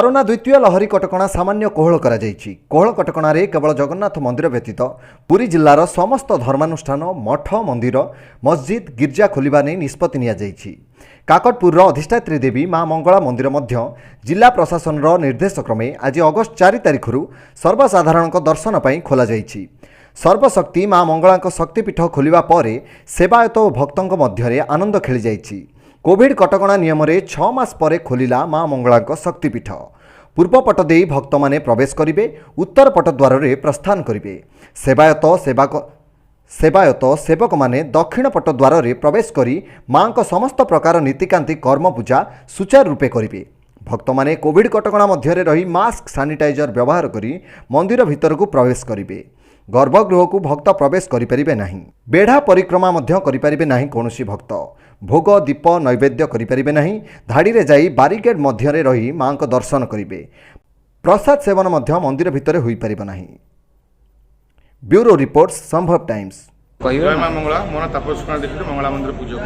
Corona ଦ୍ୱିତୀୟ ଲହରୀ କଟକଣା ସାମାନ୍ୟ କୋହଳ କରାଯାଇଛି। କୋହଳ କଟକଣାରେ କେବଳ ଜଗନ୍ନାଥ ମନ୍ଦିର ବ୍ୟତୀତ ପୁରୀ ଜିଲ୍ଲାର ସମସ୍ତ ଧର୍ମାନୁଷ୍ଠାନ, ମଠ, ମନ୍ଦିର, ମସଜିଦ୍, ଗିର୍ଜା ଖୋଲିବା ନେଇ ନିଷ୍ପତ୍ତି ନିଆଯାଇଛି। କାକଟପୁରର ଅଧିଷ୍ଠାତ୍ରୀ ଦେବୀ ମା ମଙ୍ଗଳା ମନ୍ଦିର ମଧ୍ୟ ଜିଲ୍ଲା ପ୍ରଶାସନର ନିର୍ଦ୍ଦେଶ କ୍ରମେ ଆଜି ଅଗଷ୍ଟ 4 ତାରିଖରୁ ସର୍ବସାଧାରଣଙ୍କ ଦର୍ଶନ ପାଇଁ ଖୋଲାଯାଇଛି। ସର୍ବଶକ୍ତି ମା ମଙ୍ଗଳାଙ୍କ ଶକ୍ତିପୀଠ ଖୋଲିବା ପରେ ସେବାୟତ ଓ ଭକ୍ତଙ୍କ ମଧ୍ୟରେ ଆନନ୍ଦ ଖେଳିଯାଇଛି। କୋଭିଡ୍ କଟକଣା ନିୟମରେ 6 ମାସ ପରେ ଖୋଲିଲା ମା ମଙ୍ଗଳାଙ୍କ ଶକ୍ତିପୀଠ। ପୂର୍ବ ପଟ ଦେଇ ଭକ୍ତମାନେ ପ୍ରବେଶ କରିବେ, ଉତ୍ତର ପଟ ଦ୍ୱାରରେ ପ୍ରସ୍ଥାନ କରିବେ। ସେବାୟତ ସେବକମାନେ ଦକ୍ଷିଣ ପଟ ଦ୍ୱାରରେ ପ୍ରବେଶ କରି ମାଙ୍କ ସମସ୍ତ ପ୍ରକାର ନୀତିକାନ୍ତି, କର୍ମ, ପୂଜା ସୁଚାରୁ ରୂପେ କରିବେ। ଭକ୍ତମାନେ କୋଭିଡ୍ କଟକଣା ମଧ୍ୟରେ ରହି ମାସ୍କ, ସାନିଟାଇଜର ବ୍ୟବହାର କରି ମନ୍ଦିର ଭିତରକୁ ପ୍ରବେଶ କରିବେ। ଗର୍ଭଗୃହକୁ ଭକ୍ତ ପ୍ରବେଶ କରିପାରିବେ ନାହିଁ। ବେଢ଼ା ପରିକ୍ରମା ମଧ୍ୟ କରିପାରିବେ ନାହିଁ। କୌଣସି ଭକ୍ତ ଭୋଗ, ଦୀପ, ନୈବେଦ୍ୟ କରିପାରିବେ ନାହିଁ। ଧାଡ଼ିରେ ଯାଇ ବାରିକେଡ୍ ମଧ୍ୟରେ ରହି ମାଙ୍କ ଦର୍ଶନ କରିବେ। ପ୍ରସାଦ ସେବନ ମଧ୍ୟ ମନ୍ଦିର ଭିତରେ ହୋଇପାରିବ ନାହିଁ। ବ୍ୟୁରୋ ରିପୋର୍ଟ, ସମ୍ଭବ ଟାଇମ୍ସ। କହିବେ? ଜୟ ମା ମଙ୍ଗଳା। ମୋ ନାଁ ତାପସ କୁମାର ଦୀକ୍ଷିତ, ମଙ୍ଗଳା ମନ୍ଦିର ପୂଜକ।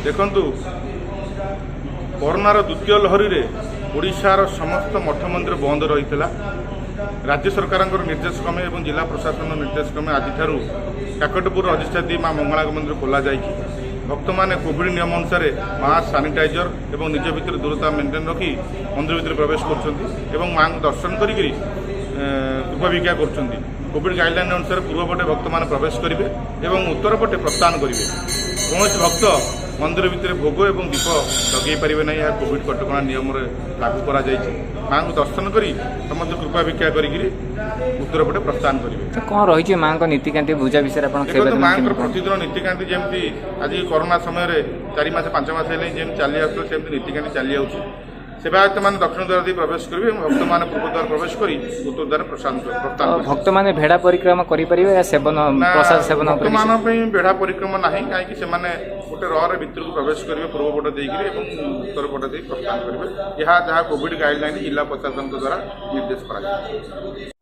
ଦେଖନ୍ତୁ, କରୋନାର ଦ୍ୱିତୀୟ ଲହରୀରେ ଓଡ଼ିଶାର ସମସ୍ତ ମଠ ମନ୍ଦିର ବନ୍ଦ ରହିଥିଲା। ରାଜ୍ୟ ସରକାରଙ୍କର ନିର୍ଦ୍ଦେଶ କ୍ରମେ ଏବଂ ଜିଲ୍ଲା ପ୍ରଶାସନର ନିର୍ଦ୍ଦେଶ କ୍ରମେ ଆଜିଠାରୁ କାକଟପୁର ଅଧିଷ୍ଠାତ୍ରୀ ମା ମଙ୍ଗଳାଙ୍କ ମନ୍ଦିର ଖୋଲାଯାଇଛି। ଭକ୍ତମାନେ କୋଭିଡ୍ ନିୟମ ଅନୁସାରେ ମାସ୍କ, ସାନିଟାଇଜର ଏବଂ ନିଜ ଭିତରେ ଦୂରତା ମେଣ୍ଟେନ୍ ରଖି ମନ୍ଦିର ଭିତରେ ପ୍ରବେଶ କରୁଛନ୍ତି ଏବଂ ମାଙ୍କୁ ଦର୍ଶନ କରିକିରି କୃପାଭିକ୍ଷା କରୁଛନ୍ତି। କୋଭିଡ୍ ଗାଇଡଲାଇନ୍ ଅନୁସାରେ ପୂର୍ବ ପଟେ ଭକ୍ତମାନେ ପ୍ରବେଶ କରିବେ ଏବଂ ଉତ୍ତର ପଟେ ପ୍ରସ୍ଥାନ କରିବେ। କୌଣସି ଭକ୍ତ ମନ୍ଦିର ଭିତରେ ଭୋଗ ଏବଂ ଦୀପ ଲଗେଇ ପାରିବେ ନାହିଁ। ଏହା କୋଭିଡ୍ କଟକଣା ନିୟମରେ ଲାଗୁ କରାଯାଇଛି। ମାଙ୍କୁ ଦର୍ଶନ କରି ସମସ୍ତେ କୃପା ଭିକ୍ଷା କରିକିରି ଉତ୍ତର ପଟେ ପ୍ରସ୍ଥାନ କରିବେ। ତ କ'ଣ ରହିଛି ମାଙ୍କ ନୀତିକାନ୍ତି ପୂଜା ବିଷୟରେ ଆପଣ ଦେଖନ୍ତୁ, ସେବାୟତମାନେ ମାଙ୍କର କେମିତି କଣ? ପ୍ରତିଦିନ ନୀତିକାନ୍ତି ଯେମିତି ଆଜି କରୋନା ସମୟରେ 4 ମାସ, 5 ମାସ ହେଲାଣି ଯେମିତି ଚାଲି ଆସୁଥିଲା, ସେମିତି ନୀତିକାନ୍ତି ଚାଲି ଯାଉଛି। ସେବାୟତମାନେ ଦକ୍ଷିଣ ଦ୍ୱାର ଦେଇ ପ୍ରବେଶ କରିବେ ଏବଂ ଭକ୍ତମାନେ ପୂର୍ବ ଦ୍ୱାର ପ୍ରବେଶ କରି ଉତ୍ତର ଦ୍ୱାର ପ୍ରସ୍ଥାନ ତ କରିବେ। ଭକ୍ତମାନେ ଭେଡ଼ା ପରିକ୍ରମା କରିପାରିବେ ୟା ସେବନ ନା, ପ୍ରସାଦ ସେବନ ଉପରେ କିଛି? ଭକ୍ତମାନଙ୍କ ପାଇଁ ବେଢ଼ା ପରିକ୍ରମା ନାହିଁ, କାହିଁକି ସେମାନେ ଗୋଟେ ରରେ ଭିତରକୁ ପ୍ରବେଶ କରିବେ ପୂର୍ବ ପଟ ଦେଇକିରି ଏବଂ ଉତ୍ତର ପଟ ଦେଇ ପ୍ରସ୍ଥାନ କରିବେ। ଏହା ଯାହା କୋଭିଡ୍ ଗାଇଡଲାଇନ୍ ଜିଲ୍ଲା ପ୍ରଶାସନଙ୍କ ଦ୍ୱାରା ନିର୍ଦ୍ଦେଶ କରାଯାଇଛି।